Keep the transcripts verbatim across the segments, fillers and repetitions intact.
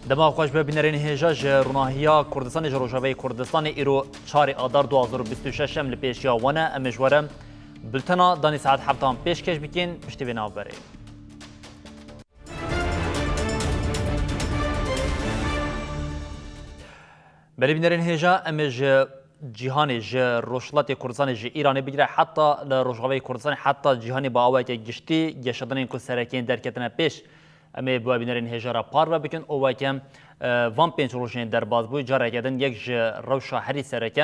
Dema xweş be bînerên hêja ji Ronahiya Kurdistanê, ji Rojavayê Kurdistanê, îro çarê Adar du hazar û bîst û şeş em li pêşiya we ne. Em ê ji we re bultena danî saet heftan pêşkêş bikin, piştî vê navberê. Belê bînerên hêja, em ê ji cîhanê, ji Rojhilatê Kurdistanê, ji Îranê bigire heta li Rojavayê Kurdistanê, heta cîhanê bi awayeke giştî geşedanên ku sereke yên derketine pêş, em ê bi we bînerên hêja re parve bikin û weke, e, van pênc rojên derbas bû. Careke din yek ji rewşa herî sereke,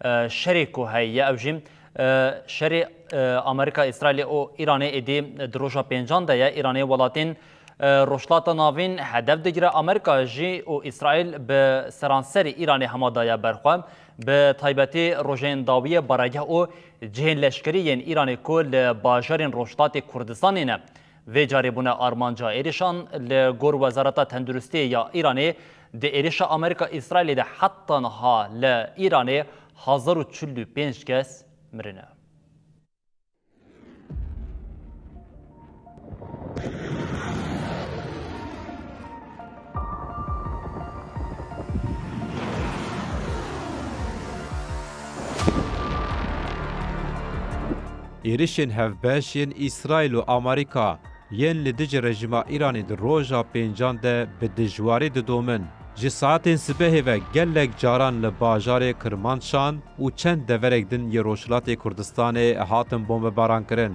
e, şerê ku heye, ew jî, e, şerê, e, Amerîka, Îsraîlê û Îranê êdî di roja pêncan de ye. Îranê welatên, e, Rojhilata Navîn hedef digire. Amerîka jî û Îsraîl bi seranserî Îranê hema daye ber xwe. Bi taybetî rojên dawiyê baregeh û cihên leşkerî yên Îranê ku li bajarên Rojhilatê Kurdistanê ne, vê carê bûne armanca êrişan. Li gor Wezareta Tenduristiyê ya Îranê, di êrişa Amerîka-Îsraîlê de heta niha li Îranê hezar û çil û pênc kes mirine. Êrişên hevbeş yên Îsraîl û Amerîka yên li dijî rejîma Îranê di roja pêncan de bi dijwarî didomin. Ji saetên sibehê ve gelek caran li bajarê Kirmanşan û çend deverek din yê Rojhilatê Kurdistanê hatin bombebarankirin.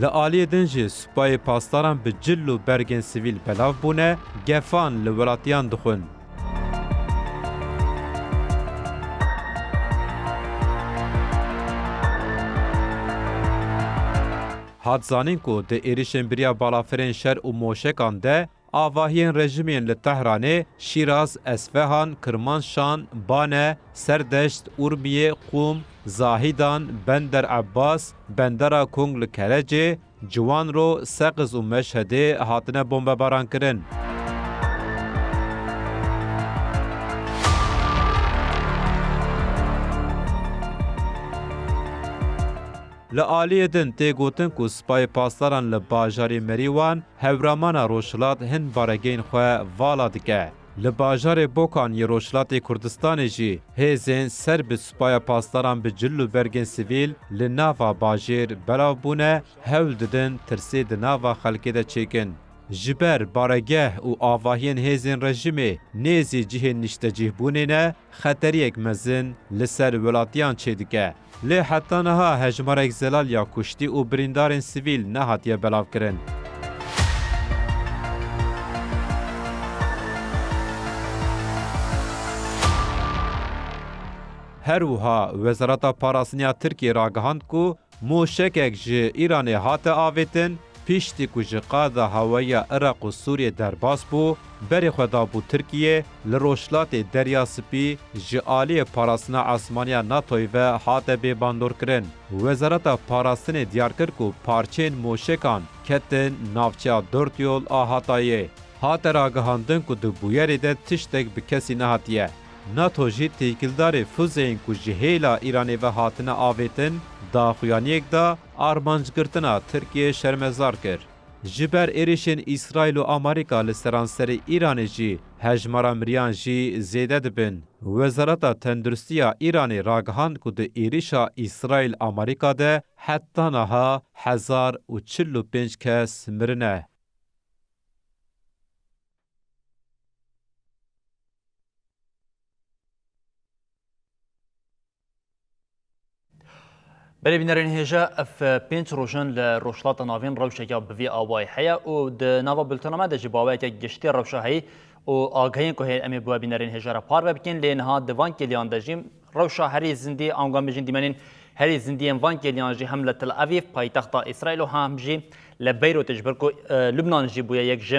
Li aliyê din jî supayê pasdaran bi cil û bergên sivîl belav bûne, gefan li welatiyan dixwin. Hat zanîn ku di êrişên biriya balafirên şer û moşekan de avahiyên rejimê yên li Tehranê, Şîraz, Esfehan, Kirmanşan, Bane, Serdeşt, Urmiyê, Qûm, Zahîdan, Bender Ebbas, Bendera Kong li Kerecê, Ciwanro, Seqiz û Meşhedê hatine bombebarankirin. Li aliyê din tê gotin ku Sipayê Pasdaran li bajarê Merîwan hewramana Rojhilat hin baregeyên xwe vala dike. Li bajarê Bokan yê Rojhilatê Kurdistanê jî hêzên ser bi Supaya Pasdaran bi cil û bergên sivîl li nava bajêr belav bûne, hewl didin tirsê di nava xelkê de çêkin. Ji ber baregeh û avahiyên hêzên rejimê nêzî cihên niştecîhbûnê ne, xeteriyek mezin li ser welatiyan çêdike. Lê heta niha hejmarek zelal ya kuştî û birîndarên sivîl nehatiye belavkirin. Her wiha Wezareta Parastinê ya Tirkiyê ragihand ku moşekek ji Îranê hate avêtin, piştî ku ji qada hewayî ya Iraq û Sûriyê derbas bû, berê xwe dabû Tirkiyê, li rojhilatê Derya Spî ji aliyê parastina esmanî ya NATOyê ve hate bêbandorkirin. Wezareta Parastinê diyar kir ku parçeyên moşekan ketin navçeya Dörtyol a Hatayê. Hate ragihandin ku di bûyerê de tiştek bi kesî nehatiye. NATO jî têkildarê fuzeyên ku ji hêla Îranê ve hatine avêtin, daxuyaniyek da, armancgirtina Tirkiyê şermezar kir. Ji ber êrişên Îsraîl û Amerîka li seranserê Îranê jî hejmara miriyan jî zêde dibin. Wezareta Tenduristiya Îranê ragihand ku di êrişa Îsraîl-Amerîka de heta niha hezar û çil û pênc kes mirine. Belê bînerên hêja, ev pênc roj in li Rojhilata Navîn rewşeke bi vî awayî heye û di nava bultena me de jî bi awayeke giştî rewşa heyî û agahiyên ku hê-, em ê bi we bînerên hêja re parve bikin, lê niha di van kêliyan de jî rewşa herî zindî, ango em bêjin dîmenên herî zindî yên van kêliyan jî hem li Tel Avîv, paytexta Îsraîl û hem jî li Beyrûtê, ji ber ku, e, Lubnan jî bûye yek ji,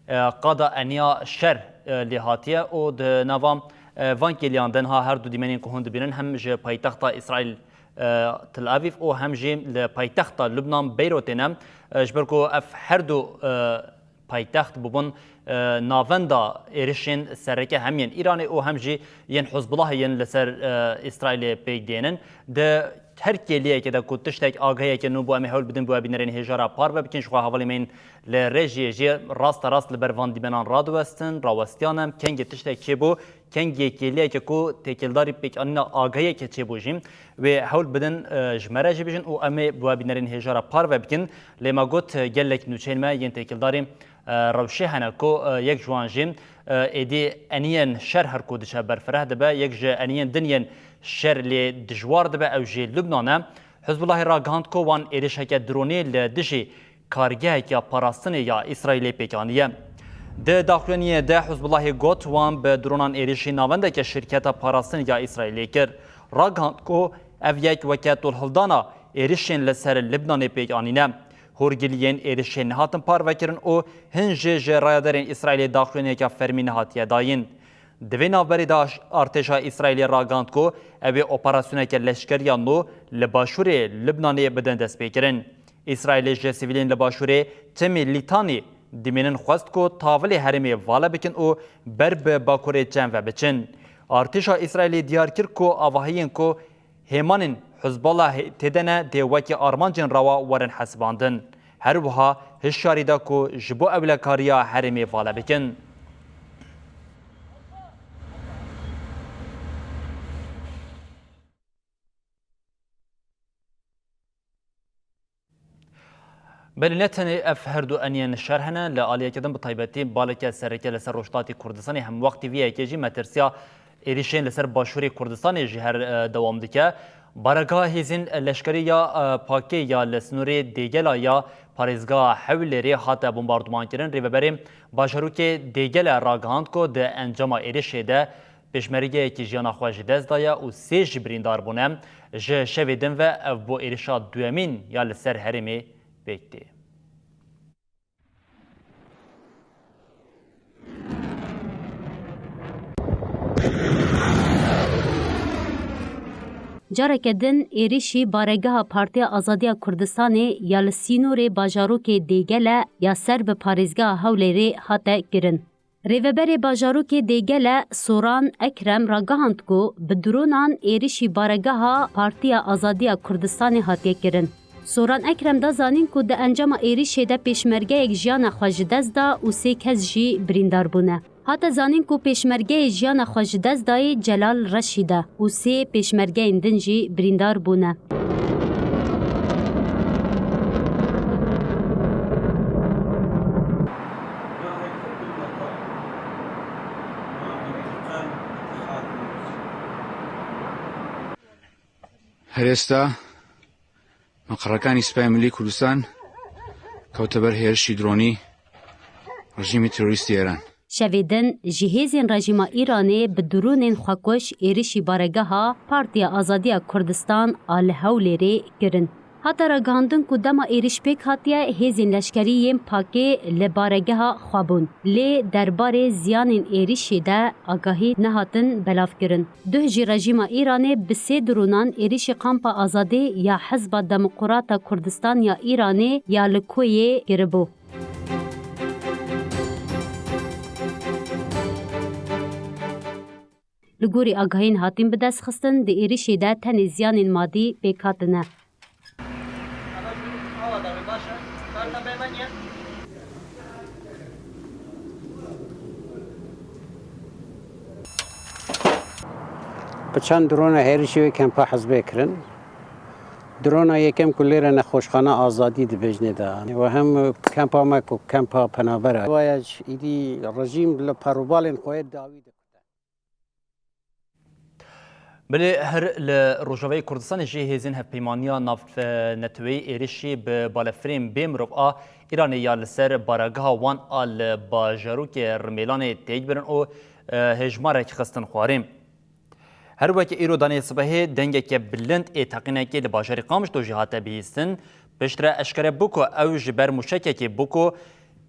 e, qada eniya şer, e, lê hatiye û di nava, e, van kêliyan de niha her du dîmenên ku hûn dibînin hem ji paytexta Îsraîl, e, Tel Avîv û hem jî li paytexta Lubnan Beyrûtê ne, e, ji ber ku ev her du, e, paytext bûbûn, e, navenda êrişên sereke hem yên Îranê û hem jî yên Hizbulahê yên li ser, e, Îsraîlê pêk dênin. Di her kêliyekê de ku tiştek agahiyeke nû bû, em ê hewl bidin bi we bînerên hêja re parve bikin. Ji xwe hevalê me yên li rejiyê jî rasterast li ber van dîmenan radiwestin, rawestiyan em. Kengê tiştek çêbû, kengê kêliyeke ku têkildarî pêkanîna agahiyeke çêbû jî wê hewl bidin, e, ji me re jî bijin û em ê bi we bînerên hêja re parve bikin. Lê me got, e, gelek nûçeyên me yên têkildarî, e, rewşê hene ku, e, yek ji wan jî, e, êdî eniyên şer her ku diçe berfireh dibe, yek ji eniyên din yên şer lê dijwar dibe, ew jî Lubnan e. Hizbullahê ragihand ku wan êrişeke dronî li dijî kargeheke parastinê ya Îsraîlê pêk aniye. Di daxuyaniyê de Hizbullahê got, wan bi dronan êrişî navendeke şirketa parastinê ya Îsraîlê kir. Ragihand ku ev yek weke tolhildana êrişên li ser Libnanê pêk anîne. Hûrgiliyên êrişê nehatin parvekirin û hin jî ji rayedarên Îsraîlê daxuyaniyeke fermî nehatiye dayîn. Di vê navberê de artêşa Îsraîlê ragihand ku ew ê operasyoneke leşkerî ya nû li başûrê Libnanê bidin destpêkirin. Îsraîlê ji sivîlên li başûrê Timî Lîtanî dimînin xwest ku tavilê herêmê vala bikin û ber bi bakurê çem ve biçin. Artêşa Îsraîlê diyar kir ku avahiyên ku hêmanên Hizbullah tê de ne dê wekî armancên rewa werin hesibandin. Her wiha hişyarî da ku ji bo ewlekariya herêmê vala bikin. Belê ne tenê ev her du eniyên şer hene, li aliyeke din bi taybetî baleke sereke li ser Rojhilatê Kurdistanê hemwext T V'yekê jî metirsiya êrişên li ser başûrê Kurdistanê jî her, e, dewam dike. Baregeha hêzên leşkerî ya, e, Pakê ya li sînorê Dêgela ya parêzgeha Hewlêrê hate bombardumankirin. Rêveberê bajarokê Dêgele ragihand ku di encama êrişê de pêşmergeyekî jiyana xwe ji dest daye û sê jî birîndar bûne. Ji şevê din ve ev bû êrişa duyemîn ya li ser herêmê pêk tê. Careke din êrişî baregeha Partiya Azadiya Kurdistanê ya li sînorê bajarokê Dêgele ya ser bi parêzgeha Hewlêrê hate kirin. Rêveberê bajarokê Dêgele Soran Ekrem ragihand ku bi dronan êrişî baregeha Partiya Azadiya Kurdistanê hatiye kirin. Soran Ekrem da zanîn ku di encama êrişê de pêşmergeyek jiyana xwe ji dest da û sê kes jî birîndar bûne. Hate zanîn ku pêşmergeyê jiyana xwe ji dest dayê Celal Reşîd e û sê pêşmergeyên din jî birîndar bûne. Her êsta meqerekani Sipayê Milî Kurdistan kewte ber hêrişî dronî rejîmê terorîstî Îran. Şevê din ji hêzên rejîma Îranê bi dronên xwekuş êrişî baregeha Partiya Azadiya Kurdistan a li Hewlêrê kirin. Hate ragihandin ku dema êriş pêk hatiye, hêzên leşkerî yên Pakê li baregeha xwe bûn. Lê derbarê ziyanên êrişê de agahî nehatin belavkirin. Duh jî rejîma Îranê bi sê dronan êrişî Kampa Azadî ya Hizba Demokrata Kurdistan ya Îranê ya li Koyê kiribû. Li gorî agahiyên hatin bi dest xistin, di êrişê de tenê ziyanên madî pêk hatine. Bi çend drona hêrişî wê kempa hizbê kirin. Drona yekem ku lêre nexweşxana Azadî dibêjnê de. We hem kempa me ku kempa penaber e. Waya îdî rejîm li perûbalên xwe yê dawî dikute. Belê her li Rojavayê Kurdistanê jî hêzên hevpeymaniya navneteweyî êrişî bi balefirên bê mirov a Îranê ya li ser baregeha wan a li bajarokê Rimêlanê têk birin û, e, hêjmarek xistin xwarê. Her weke îro danê sibehê dengeke bilind ê teqînekê li bajarê Qamişlo jî hate bihîstin, piştre eşkere bû ku ew ji ber mûşekekê bû ku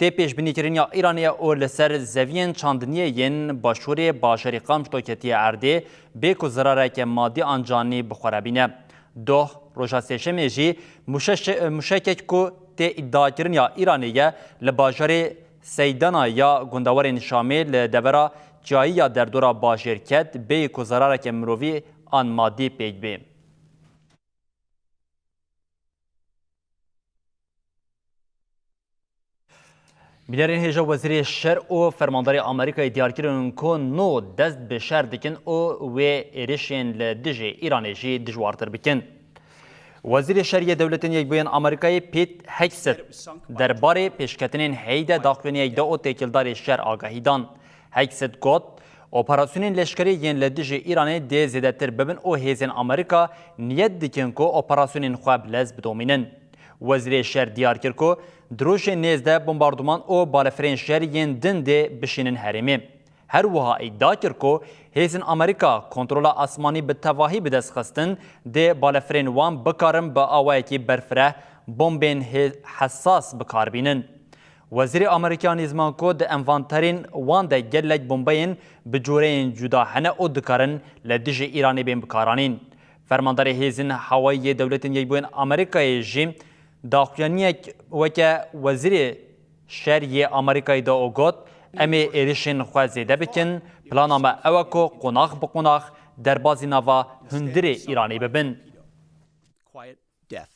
tê pêşbînîkirin ya Îranê ye û li ser zeviyên çandiniyê yên başûrê bajarê Qamişlo ketiye erdê, bê ku zirareke madî an canî bi xwe re bîne. Doh, roja sêşemê jî mûşeş-, mûşekek ku tê îdiakirin ya Îranê ye, li bajarê Seydana ya gundewarên Şamê li devera çiyayî ya derdora bajêr ket, bêyî ku zerareke mirovî an madî pêk bê. Bînerên hêja Wezîrê Şer û Fermandarê Amerîkayê diyar kirin ku no dest bi şer dikin û wê êrişên li dijî Îranê jî dijwartir bikin. Wezîrê Şer yê Dewletên Yekbûyên Amerîkayê Pete Hegseth derbarê pêşketinên heyî de daxuyaniyek da û têkildarê şer agahî dan. Hegseth got, operasyonên leşkerî yên li dijî Îranê dê zêdetir bibin û hêzên Amerîka niyet dikin ku operasyonên xwe bi lez bidomînin. Wezîrê Şer diyar kir ku di rojên nêz de bombarduman û balefirên şer yên din dê bişînin herêmê. Her wiha îdia kir ku hêzên Amerîka kontrola asmanî bi tevahî bi dest xistin, dê balefirên wan bikarin bi awayekî berfireh bombên hê-, hesas bi kar bînin. Wezîrê Amerîka nîzman ku di envanterên wan de gelek bombeyên bi coreyên cuda hene û dikarin li dijî Îranê bên bikaranîn. Fermandarê Hêzên Hewayî yê Dewletên Yekbûyên Amerîkayê jî daxuyaniyek weke Wezîrê Şer yê Amerîkayê da û got, em ê êrişên xwe zêde bikin, plana me ew e ku qonax bi qonax derbazî nava hundirê Îranê bibin. Quiet death.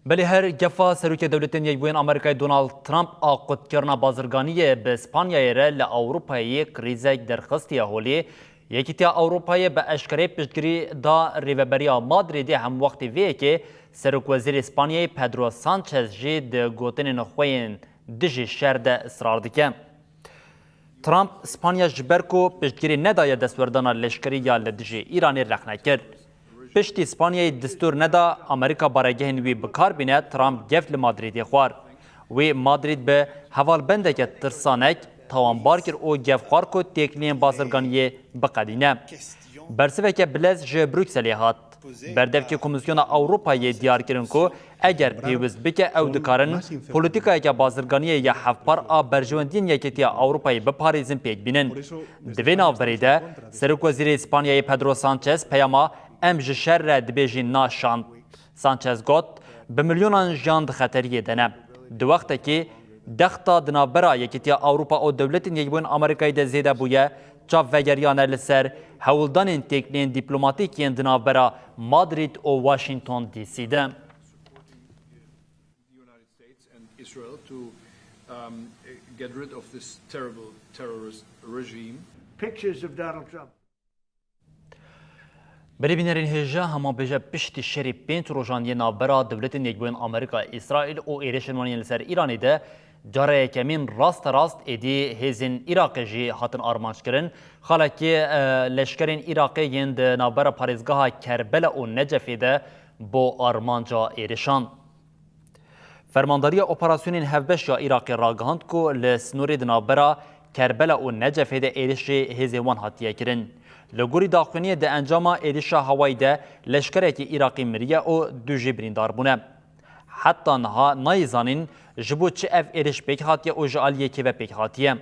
Belê her gefa Serokê Dewletên Yekbûyên Amerîkayê Donald Trump a qutkirina bazirganiyê bi Spanyayê re li Ewropayê krîzek derxistiye holê, Yekîtiya Ewropayê bi eşkereyê piştgirî da rêveberiya Madrîdê, hem wextê vê yekê Serokwezîrê Spanyayê Pedro Sanchez jî di gotinên xwe yên dijî şer de israr dike. Trump Spanya ji ber ku piştgirî nedaye destwerdana leşkerî ya li dijî Îranê rexne kir. Piştî Spanyayê destûr neda Amerîka baregehên wî bi kar bîne, Trump gef li Madrîdê xwar. Wî Madrîd bi hevalbendeke tirsanek tawanbar kir û gef xwar ku têkiliyên bazirganiyê biqedîne. Bersiveke bilez ji Brukselê hat. Berdevkê Komîsyona Ewropayê diyar kirin ku eger pêwist bike, ew dikarin polîtîkayeke bazirganiyê ya hevpar a berjewendiyên Yekîtiya Ewropayê biparêzin pêk bînin. Di vê navberê de Serokwezîrê Spanyayê Pedro Sanchez peyama "Em ji şer re dibêjin" na şand. Sanchez got, "Bi milyonan jiyan di xeteriyê de ne." Di wextekî dexta di navbera Yekîtiya Ewropa û Dewletên Yekbûyên Amerîkayê de zêde bûye, çav vegeriyane li ser hewldanên têkiliyên dîplomatîk yên di navbera Madrîd û Washington D C de. The United States and Israel to, um, get rid of this terrible terrorist regime. Pictures of Donald Trump. Belê bînerên hêja, hema bêje piştî şerê pênc rojan yê navbera Dewletên Yekbûyên Amerîka, Îsraîl û êrişên wan yên li ser Îranê de cara yekemîn rasterast êdî hêzên Iraqê jî hatin armanc kirin. Xalekê, e, leşkerên Iraqê yên di navbera parêzgeha Kerbela û Necefê de bo armanca êrişan. Fermandariya Operasyonên Hevbeş ya Iraqê ragihand ku li sînorê di navbera Kerbela û Necefê de êrişê hêzên wan hatiye kirin. Li gorî daxuyaniyê, di encama êrişa hewayî de leşkerekî Iraqî miriye û du jê birîndar bûne. Heta niha nayê zanîn ji bo çi ev êriş pêk hatiye û ji aliyê kê ve pêk hatiye.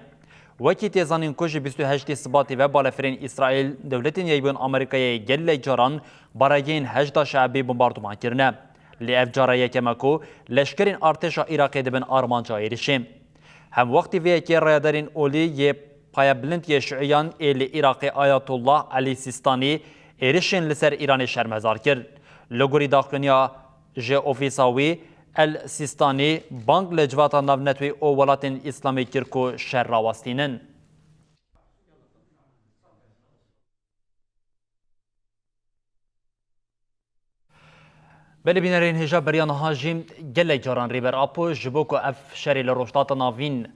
Wekî tê zanîn ku ji bîst û heştê Sibatê ve balefirên Îsraîl, Dewletên Yekbûyên Amerîkayê gelek caran baregehên Heşda Şe'bê bombarduman kirine. Lê ev cara yekem e ku leşkerên artêşa Iraqê dibin armanca êrişê. Hemwextî vê yekê rayedarên olî yê payebilind yê şiiyan ê li Iraqê Ayatollah Elî Sîstanî êrişên li ser Îranê şermezar kir. Li gorî daxuyaniya ji ofîsa wî, El Sîstanî bang li Civata Navneteweyî û welatên Îslamî kir ku şer rawestînin. Belê bînerên hêja, beriya niha jî gelek caran Rêber Apo ji bo ku ev şerê li Rojhilata Navîn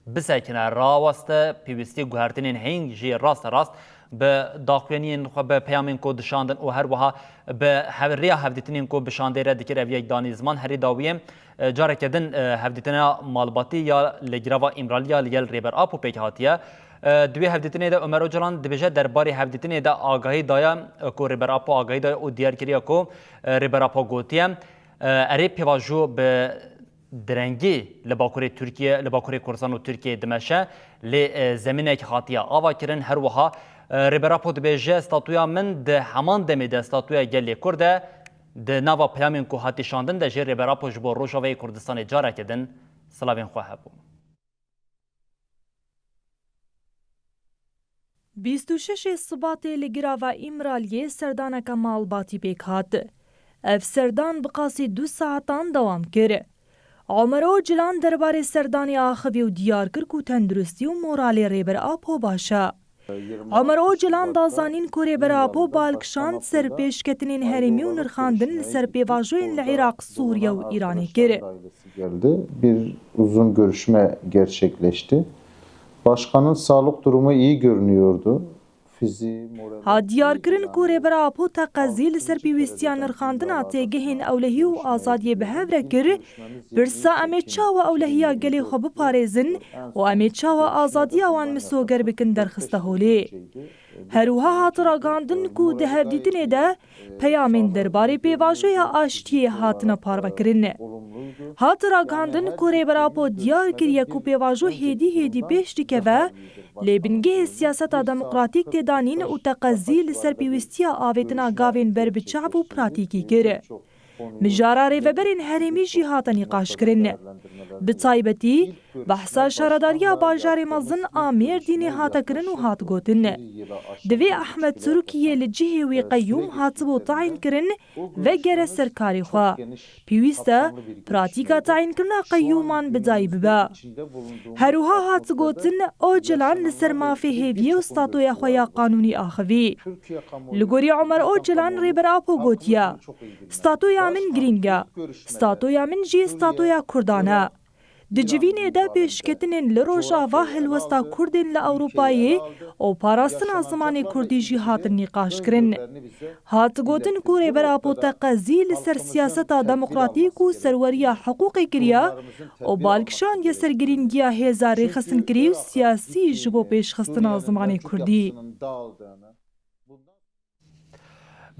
bisekine, raweste, pêwîstî guhertinên hêng jî raste rast bi daxuyaniyên xwe, bi peyamên ku dişandin û her wiha bi hev-, rêya hevdîtinên ku bi şandê re dikir. Ev yek danî ziman herî dawiyê, e, careke din, e, hevdîtina malbatî ya li girava Îmraliya li gel Rêber Apo pêk hatiye. E, di wê hevdîtinê de Omer Ocalan dibêje, derbarê hevdîtinê de agahî daye, e, ku Rêber Apo agahî daye û diyar kiriye ku, e, Rêber Apo gotiye, e, erê pêvajo bi direngî li Bakurê Tirkiye, li Bakurê Kurdistan û Tirkiyeyê dimeşe, lê, e, zemînek hatiye ava kirin. Her wiha, e, Rêber Apo dibêje, statûya min di heman demê de statûya gelê Kurd e. Di nava peyamên ku hatî şandin de jî Rêber Apo ji bo Rojavayê Kurdistanê careke din silavên xwe hebû. Bîst û şeşê Sibatê li girava Îmraliyê serdaneke malbatî pêk hat. Ev serdan bi qasî du saetan dewam kir. Omer Ocalan derbarê serdanê axivî û diyar kir ku tenduristî û moralê Rêber Apo baş e. Omer Ocalan da zanîn ku Rêber Apo bal kişand ser pêşketinên herêmî û nirxandin li ser pêvajoyên li Iraq, Sûriye û Îranê kir. Geldi. Bir uzun görüşme gerçekleşti. Başkanın sağlık durumu iyi görünüyordu. Fiziği, morali Hat diyarkirin ku Rêber Apo teqezî li ser pêwîstiya nirxandina têgehên ewlehî û azadiyê bi hev re kir, pirsa em ê çawa ewlehiya gelê xwe biparêzin û em ê çawa azadiya wan misoger bikin derxiste holê. Her wiha hat ragihandin ku di hevdîtinê de peyamên derbarê pêvajoya aştiyê hatine parvekirin. Hat ragihandin ku Rêber Apo diyar kiriye ku pêvajo hêdî hêdî pêş dikeve, lê bingehê siyaseta demokratîk tê danîn û teqezî li ser pêwîstiya avêtina gavên ber bi çav û pratîkî kir. Mijara rêveberên herêmî jî hate nîqaşkirin. Bi taybetî, behsa şaredariya bajarê mezin a Mêrdînê hate kirin û hat gotin, divê Ehmed Turkiyê li cihê wî qeyûm hatibû tayînkirin, vegere ser karê xwe. Pêwîst e pratîka tayînkirina qeyûman bi dayî bibe. Her wiha hat gotin, Ocalan li ser mafê hêviyê û statoya xwe ya qanûnî axivî. Li gorî Omer Ocalan, Rêber Apo gotiye, statoya min girîng e. Statoya min jî statoya Kurdan e. Di civînê de pêşketinên li Rojava, helwesta Kurdên li Ewropayê û parastina zimanê Kurdî jî hatin nîqaşkirin. Hat gotin ku Rêber Apo teqezî li ser siyaseta demokratîk û serweriya hiqûqê kiriye û balkişandiye ser girîngiya hêza rêxistinkirî û siyasî ji bo pêşxistina zimanê Kurdî.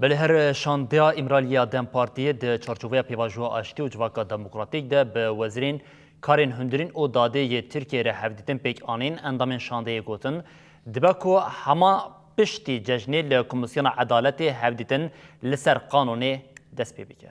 Belê her şandeya Îmraliya DEM Partiyê di çarçoveya pêvajoya aştî û civaka demokratîk de bi wezîrên karên hundirîn û dadê yê Tirkiyê re hevdîtin pêk anîn. Endamên şandeyê gotin, dibe ku hema piştî cejnê li Komîsyona Edaletê hevdîtin li ser qanûnê dest pê bike.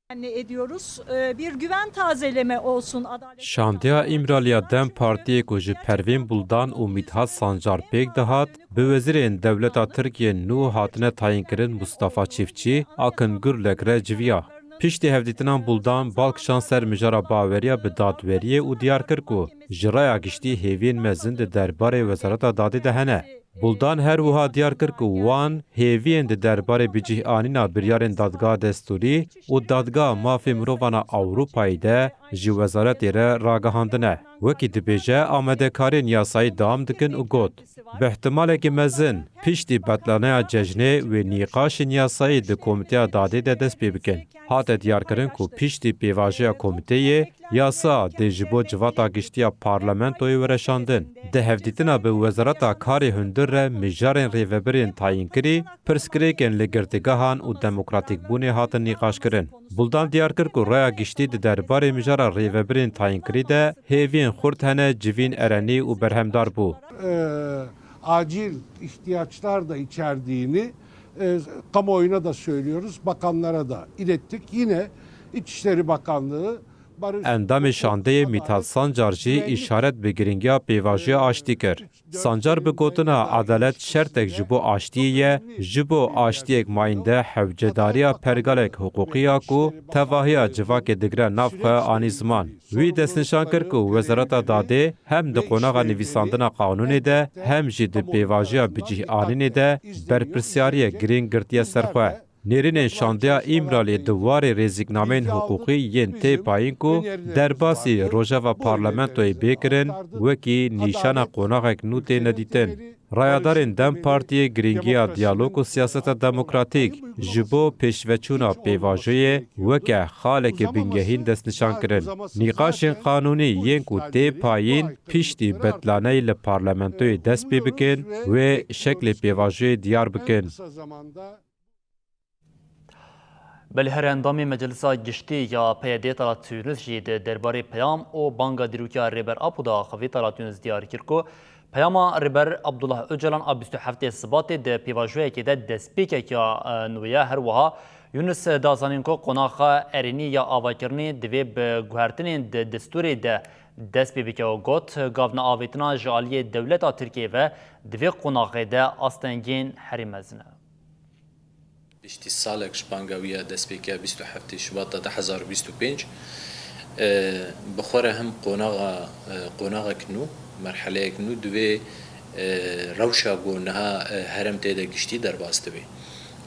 Temenni ediyoruz. Ee, bir güven tazeleme olsun Adalet Şandeya Îmraliya DEM Partiyê ku ji Pervîn Buldan û Mîthat Sancar pêk dihat, bi wezîrên dewleta Tirkiyê nû hatine tayînkirin Mustafa Çiftçî, Akın Gürlek re civiya. Piştî hevdîtinan Buldan bal kişand ser mijara baweriya bi dadweriyê û diyar kir ku ji raya giştî hêviyên mezin di derbarê Wezareta Dadê de hene. Buldan her wiha diyar kir ku wan hêviyên di derbarê bicîhanîna biryarên Dadgeha Destûrî û Dadgeha Mafê Mirovan a Ewropayê de ji wezaretê re ragihandine. Wekî dibêje, amadekariyên yasayî dewam dikin û got, bi ihtimalekî mezin piştî betlaneya cejnê wê nîqaşên yasayî di Komîteya Dadê de dest pê bikin. Hate diyarkirin ku piştî pêvajoya komîteyê, yasa dê ji bo civata giştî ya parlamentoyê were şandin. Di hevdîtina bi Wezareta Karê Hundir re mijarên rêvebirên tayînkirî, pirsgirêkên li girtîgehan û demokratîkbûnê hatin nîqaşkirin. Buldan diyar kir ku raya giştî di derbarê mijara rêvebirên tayînkirî de hêviyên xurt hene, civîn erenî û berhemdar bû. Ee, acil ihtiyaçlar da içerdiğini, e, kamuoyuna da söylüyoruz, bakanlara da ilettik. Yine İçişleri Bakanlığı, Barış Endamê şandeyê Mîthat Sancar jî îşaret bi girîngiya pêvajoya aştî kir. Sancar bi gotina edalet şertek ji bo aştiyê ye, ji bo aştiyek mayînde hewcedariya pergalek hiqûqî ya ku tevahiya civakê digre nav xwe anî ziman. Wî destnîşan kir ku Wezareta Dadê hem di qonaxa nivîsandina qanûnê de hem jî di pêvajoya bicîhanînê de berpirsyariyek girîng girtiye ser xwe. Nêrînên şandeya Îmraliyê di warê rêzîknameyên hiqûqî yên tê payîn ku derbasî rojeva parlamentoyê bê kirin, wekî nîşana qonaxek nû têne dîtin. Rayadarên DEM Partiyê girîngiya diyalog û siyaseta demokratîk ji bo pêşveçûna pêvajoyê weke xaleke bingehîn destnîşan kirin. Nîqaşên qanûnî yên ku tê payîn piştî betlaneyê li parlamentoyê dest pê bikin, wê şeklê pêvajoyê diyar bikin. Belê her endamê Meclisa Giştî ya P Y D Talat Yunus jî di derbarê peyam û banga dîrokiya Rêber Apo de axivî. Talat Yunus diyar kir ku peyama Rêber Abdullah Ocalan a bîst û heftê Sibatê di pêvajoyekê de destpêkek ya, e, nû ye. Her wiha Yunus da zanîn ku qonaxa erênî ya avakirinê divê bi guhertinên di destûrê de dest pê bike û got, gavneavêtina ji aliyê dewleta Tirkiyê ve di vê qonaxê de astengên herî mezin e. Piştî salek ji banga wî ya dest pê kiriye, bîst û heftê Şibata du hezar û bîst û pênc, e, bi xwe re him qonaxa, e, qonaxek nû, merheleyek nû, divê, e, rewşa ku niha, e, herêm tê de giştî derbas dibe.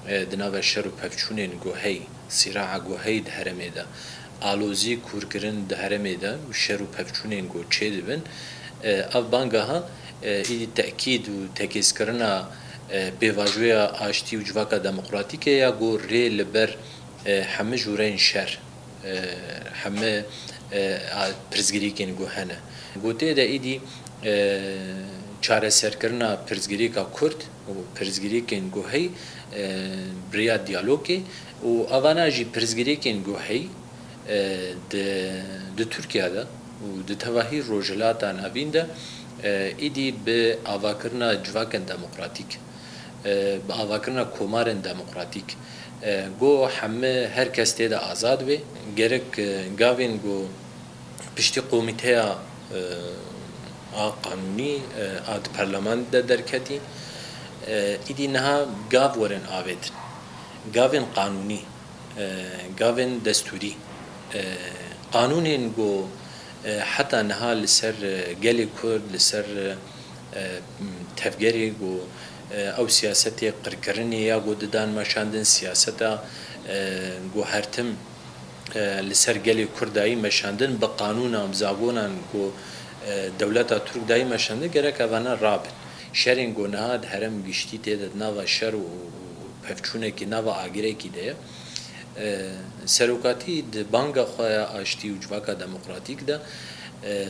E, di nava şer û pevçûnên ku hey, sîraa ku hey di herêmê de, alozî kûrkirin di herêmê de û şer û pevçûnên ku çêdibin, e, ev bangeha, e, îdî tekîd û tekêzkirina, e, pêvajoya aştî û civaka demokratîk e ya ku rê li ber, e, hemî jûreyên şer, e, hemî, e, a, pirsgirêkên ku hene. Ku tê de îdî, e, çareserkirina pirsgirêka Kurd û pirsgirêkên ku hey, e, bi rêya diyalogê û evana jî pirsgirêkên ku hey, e, di, di Tirkiye de û di tevahî Rojhilata Navîn de, e, îdî bi avakirina civakên demokratîk, e, bi avakirina komarên demokratîk, e, ku hemî her kes tê de azad be, gerek, e, gavên ku piştî komîteya, e, a qanûnî, e, a di perleman de derketî, e, îdî niha gav werin avêtin. Gavên qanûnî, e, gavên destûrî, e, qanûnên ku, e, heta niha li ser, e, gelê Kurd, li ser, e, tevgerê ku, e, ew siyasetê qirkirinê ya ku didan meşandin, siyaseta, e, ku her tim, e, li ser gelê Kurd dayî meşandin, bi qanûnan, bi zagonan ku, e, dewleta Tirk dayî meşandin, gerek evana rabin. Şerên ku niha di herêm giştî tê de di nava şer û, û pevçûnekî, nava agirekî de ye. E, serokatî di banga xwe ya aştî û civaka demokratîk de, e,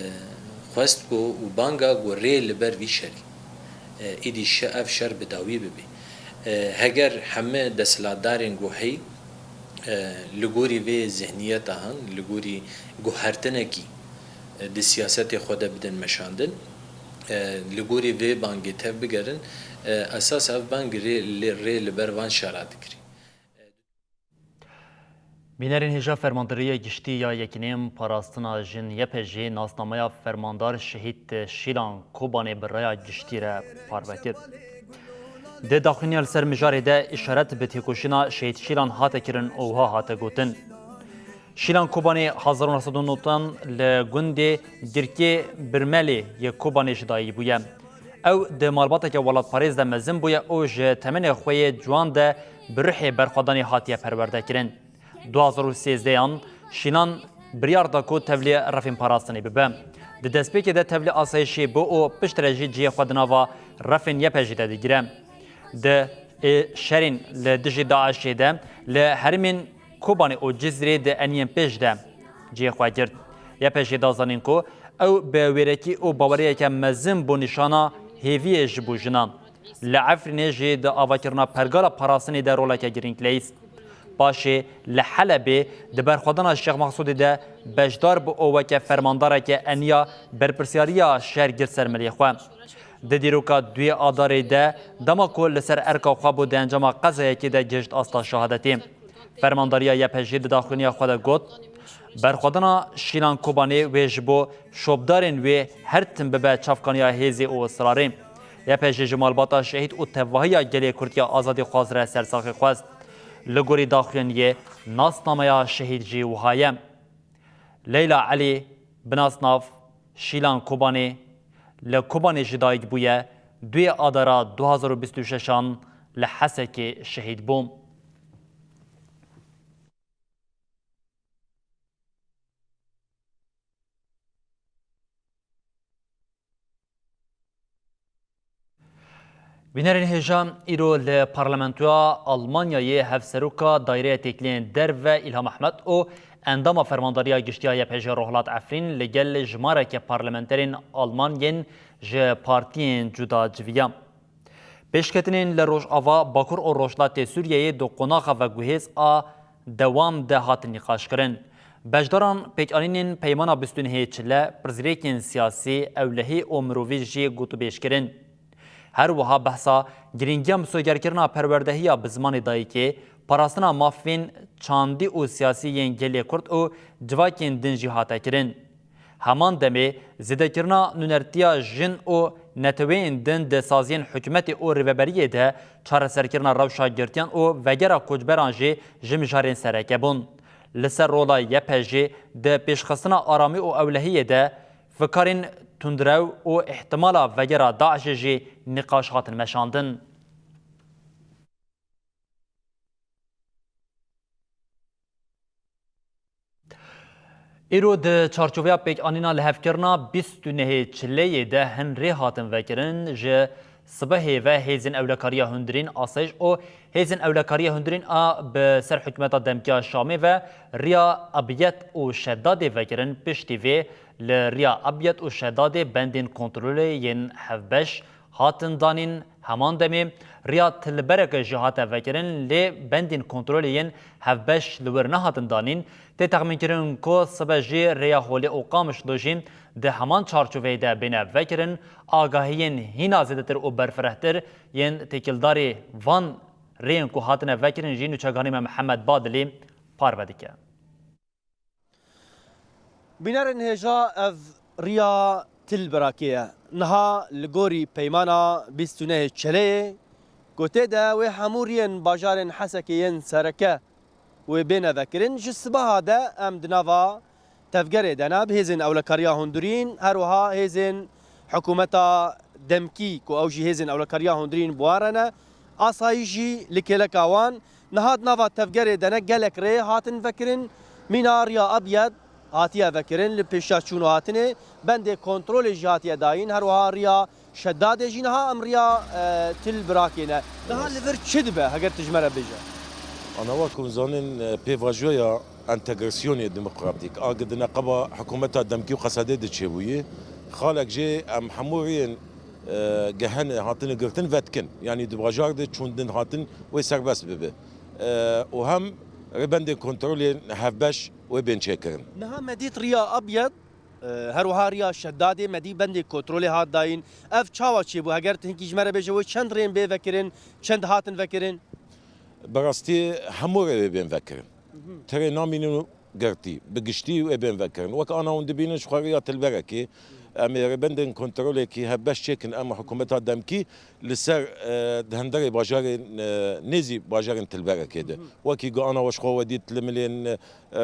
xwest ku û banga ku rê li ber vî şerî, e, îdî şe-, ev şer bi dawî bibe. E, heger hemî desthilatdarên ku hey, e, li gorî vê zihniyeta han, li gorî guhertinekî, e, di siyasetê xwe de bidin meşandin, e, li gorî vê bangê tev bigerin, e, esas ev bang rê, lê, rê li ber van şera digirî. Bînerên hêja, Fermandariya Giştî ya Yekîneyên Parastina Jin, Y P J, nasnameya Fermandar Şehîd Şîlan Kobanê bi raya giştî re parve kir. Di daxuyaniya li ser mijarê de îşaret bi têkoşîna Şehîd Şîlan hate kirin û wiha hate gotin: Şîlan Kobanê hezar û neh sed û newid li gundê Girkê Birmelê yê Kobanê ji dayik bûye. Ew di malbateke welatparêz de mezin bûye û ji temenê xwe yê ciwan de bi ruhê berxwedanê hatiye perwerdekirin. Du hezar û sêzdeh an Şîlan biryar da ku tevlî refên parastinê bibe. Di destpêkê de tevlî asayişê bû û piştre jî cihê xwe di nava refên Y P J'ê de digire. Di ê şerên li dijî DAIŞ'ê de li herêmên Kobanê û Cizîrê di eniyên pêş de cihê xwe girt. Y P J'ê da zanîn ku ew bi wêrekî û baweriyeke mezin bû nîşana hêviyê ji bo jinan. Li Efrînê jî di avakirina pergala parastinê de roleke girîng leyîst. Paşê li Helebê di berxwedana Şêx Mexsûdê de beşdar bû û weke fermandareke eniya berpirsyariya şer girt ser milê xwe. Di dîroka duyê Adarê de, dema ku li ser erka xwe bû, di encama qezayekê de gihişt asta şehadetê. Fermandariya Y P J'ê di daxuyaniya xwe de got: Berxwedana Şîlan Kobanê wê ji bo şopdarên wê her tim bibe çavkaniya hêzê û israrê. Y P J ji malbata şehîd û tevahiya gelê Kurd ya azadîxwaz re sersaxî xwest. Li gorî daxuyaniyê, nasnameya şehîd jî wiha ye: Leyla Elî, bi nasnav Şîlan Kobanê, li Kobanê ji dayik bûye, duyê Adara du hazar û bîst û şeş an li Hesekê şehîd bû. Bînerên hêja, îro li Parlamentoya Almanyayê Hevseroka Daîreya Têkiliyên Derve Îlham Ehmed û endama Fermandariya Giştî ya Y P J Rojhilat Efrîn li gel jimareke parlamenterên Alman yên ji partiyên cuda civiya. Pêşketinên li Rojava, Bakur û Rojhilatê Sûriyeyê di qonaxa veguhêz a dewam de hatin nîqaşkirin. Beşdaran pêkanînên Peymana Bistûnehê Çile, pirsgirêkên siyasî, ewlehî û mirovî jî gotûbêj kirin. Her wiha behsa girîngiya misogerkirina perwerdehiya bi zimanê dayikê, parastina mafên çandî û siyasî yên gelê Kurd û civakên din jî hate kirin. Heman demê, zêdekirina nûnertiya jin û neteweyên din di saziyên hikûmetê û rêveberiyê de çareserkirina rewşa girtiyan û vegera koçberan jî ji mijarên sereke bûn. Li ser rola Y P G di pêşxistina aramî û ewlehiyê de fikarên tundrew û îhtimala vegera DAIŞê jî nîqaş hatin meşandin. Îro di çarçoveya pêkanîna lihevkirina bîst û nehê Çileyê de hin rê hatin vekirin, ji sibehê ve hêzên ewlekariya hundirîn, asayiş û hêzên ewlekariya hundirîn a bi ser hikûmeta demkî ya Şamê ve riya Abyad û Şedadê vekirin. Piştî vê li riya Abyad û Şedadê bendên kontrolê yên hevbeş hatin danîn. Heman demê riya Tilbereke jî hate vekirin, lê bendên kontrolê yên hevbeş li wir nehatin danîn. Tê texmînkirin ku sibe jî rêya Holê û Qamişlo jî di heman çarçoveyê de bêne vekirin. Agahiyên hîna zêdetir û berfirehtir yên têkildarî van rêyên ku hatine vekirin jî nûçeganî me Mihemed Badilî parve dike. Bînerên hêja, ev riya Tilbirakê ye. Niha li gorî peymana bîst û nehê Çeleyê, ku tê de wê hemû riyên bajarên Hesekê yên sereke wê bêne vekirin, ji sibeha de em di nava tevgerê de ne, bi hêzên ewlekariya hundirîn, her wiha hêzên hikûmeta demkî, ku ew jî hêzên ewlekariya hundirîn bi wan re ne, asayî jî li kêleka wan. Niha di nava tevgerê de ne gelek rê hatin vekirin. Mîna riya Abyad hatiye vekirin, li pêşiya çûn û hatinê bendê kontrolê jî hatiye dayîn. Her wiha riya Şedadê jî niha em riya, e, Tilbirakê ne. Niha li vir çi dibe, heger tu ji me re bêje? Ana wa ku zanin, e, pêvajoya entegrasyonê demokratîk a gi di neqeba hikûmeta demkî û Qesedê diçêbûyî. Xalek jê em hemû riyên, e, gehene hatine girtin vedikin. Yanî di bajar de çûndin hatin wê serbest bibe. E, û hem rêbendên kontrolê hevbeş wê bên çêkirin. Niha me dît riya Abyad, e, her wiha riya Şedadê me dî bendê kontrolê hat dayîn. Ev çawa çêbû? Heger tu hinkî ji me re bêje, wê çend rên bê vekirin, çend hatin vekirin? Bi rastî hemû rê wê bên vekirin. Terê namînin û girtî, bi giştî wê bên vekirin. Wek ana hûn dibînin ji xwe riya Tilberekê, em ê rêbendên kontrolekî hevbeş çêkin, em hikûmeta demkî li ser, e, di hundirê bajarên, e, nêzî bajarên Tilberekê de. Wekî ku ana we ji xwe we dît li milên, e,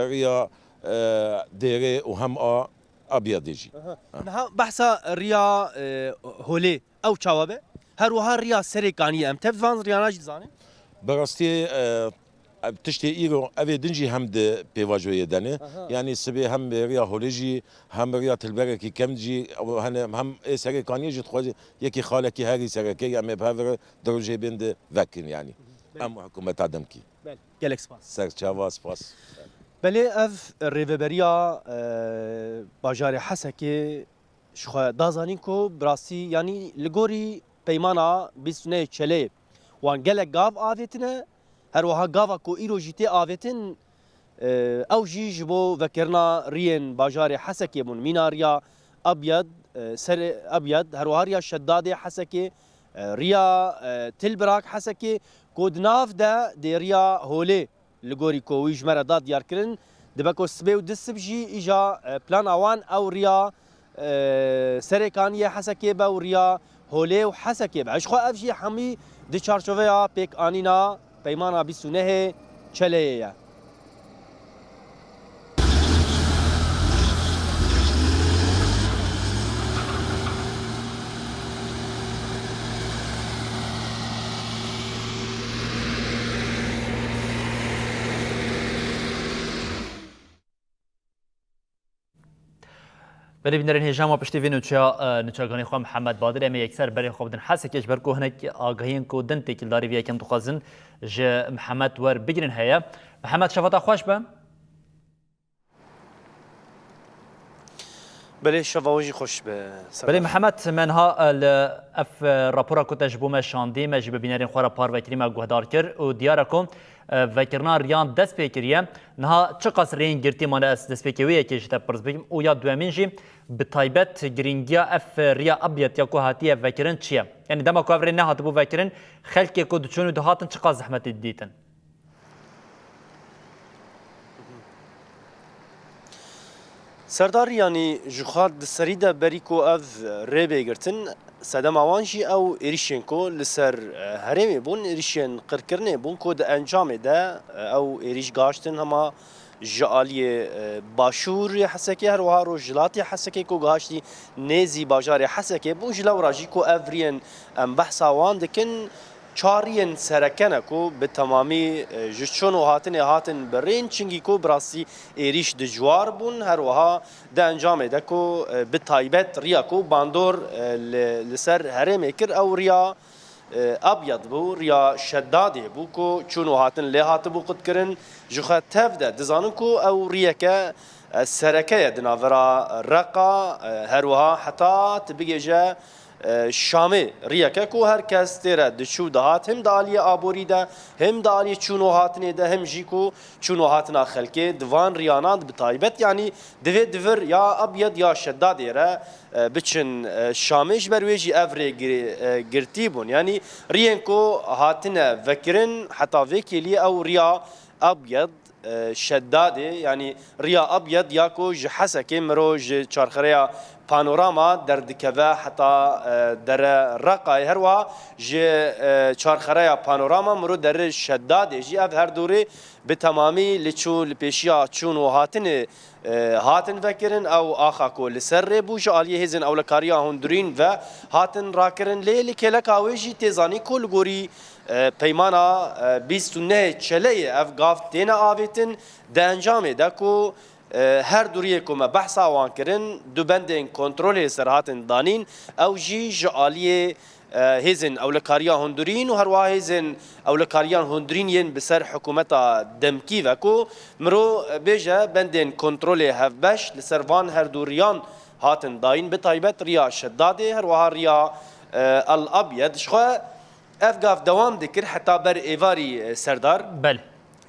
riya, e, Dêrê û hem a Abyadê jî. Aha. Ha. Niha behsa riya, e, Holê, ew çawa be? Her wiha riya Serêkaniyê, em tev van riyana jî dizanin? Bi rastî, e, ev tiştê îro evê din jî hem di pêvajoyê de ne. Aha. Yanî sibê hem riya Holê jî, hem riya Tilberekî Kemd jî, ew hene, hem ê Serêkaniyê jî dixwaze yekî xalekî herî sereke, em ê bi hev re di rojê bên de vekin yanî. Belê. Em hikûmeta demkî. Belê. Gelek spas. Serçava, spas. Belê, ev rêveberiya, e, bajarê Hesekê ji xwe da zanîn ku bi rastî, yanî li gorî peymana bîst û nehê Çeleyê wan gelek gav avêtine, her wiha gava ku îro jî tê avêtin, e, ew jî ji bo vekirina riyên bajarê Hesekê bûn. Mîna riya Abyad, e, serê Abyad, her wiha riya Şedadê Hesekê, e, riya, e, Tilbirak Hesekê, ku di nav de dê riya Holê li gorî ku wî ji me re da diyarkirin, dibe ku sibê û du sib jî îja, e, plana wan ew riya, e, Serêkaniyê Hesekê be û riya Holê û Hesekê be. Ji xwe ev jî hemî di çarçoveya pêkanîna peymana bîst û nehê Çeleyê ye. Belê bînerên hêja, ma piştî vê nûçeya, e, nûçeganê xwe Mihemed Badir, em ê yekser berê xwe bidin Hesekê, ji ber ku hinek agahiyên ku din têkildarî vê yekem dixwazin ji Mihemed wer bigrin heye. Mihemed, şeva te xweş be. Belê, şeva we jî xweş be, Serdar. Belê, Mihemed, me niha, e, li ev, e, rapora ku te ji bo me şandî, me jî bi bînerên xwe re parve kirî, me guhdar kir û diyar e ku, e, vekirina riyan dest pê kiriye. Niha çiqas rêyên girtî mane, ez destpêkê wê yekê ji te pirs bikim û ya duyemîn jî bi taybet girîngiya ev, e, riya Abyad ya ku hatiye vekirin çi ye? Yanî dema ku ev rê nehatibû vekirin, xelkê ku diçûn û dihatin çiqas zehmetê didîtin? Serdar, yanî ji xwe di serî de berî ku ev rê bê girtin, sedema wan jî ew êrîşên ku li ser, e, herêmê bûn, êrîşên qirkirinê bûn ku di encamê de, e, ew êrîş gaştin hema ji aliyê, e, başûrê Hesekê, her wiha rojhilatê Hesekê ku gihaştî nêzî bajarê Hesekê bû, ji lewra jî ku ev riyên em behsa wan dikin, çar riyên sereke ne ku bi temamî, e, ji çûn û hatinê hatin birîn, çingî ku bi rastî êrîş dijwar bûn, her wiha di encamê de ku, e, bi taybet riya ku bandor, e, li, li ser herêmê kir, ew riya, e, Abyad bû, riya Şedadê bû ku çûn û hatin lê hatibû qutkirin. Ji xwe tev de dizanin ku ew riyeke, e, sereke ye di navbera Reqa, e, her wiha heta tu bigêje, e, Şamê, riyeke ku her kes tê re diçû dihat, him di aliyê aborî de, him di aliyê çûn û hatinê de, him jî ku çûn û hatina xelkê di van riyanan de bi taybet, yanî divê di vir ya Abyad ya Şedadê re, e, biçin, e, Şamê, ji ber wê jî ev rê gi-, e, girtî bûn. Yanî riyên ku hatine vekirin heta vê kêliyê ew riya Abyad, e, Şedadê, yanî riya Abyad ya ku ji Hesekê miro ji çarxereya Panorama derdikeve heta, e, dere Reqayê. Her wiha ji, e, çarxereya Panorama miro dere Şedadê jî ev her du rê bi temamî li çû, li pêşiya çûn û hatinê, e, hatin vekirin. Ew axa ku li ser rê bû ji aliyê hêzên ewlekariya hundirîn ve hatin rakirin. Lê li kêleka wê jî tê zanîn ku li gorî, e, peymana, e, bîst û nehê Çeleyê ev gav têne avêtin. Di encamê de ku, e, her du riyê ku me behsa wan kirin, du bendên kontrolê li ser hatin danîn, ew jî ji aliyê, e, hêzên ewlekariya hundirîn û herwiha hêzên ewlekariyan hundirîn yên bi ser hikûmeta demkî ve ku miro, e, bêje bendên kontrolê hevbeş li ser van her du riyan hatin dayîn, bi taybet riya Şedadê, herwiha riya, e, El Abyad. Ji xwe ev gav dewam dikir heta ber êvarî, e, Serdar. Belê.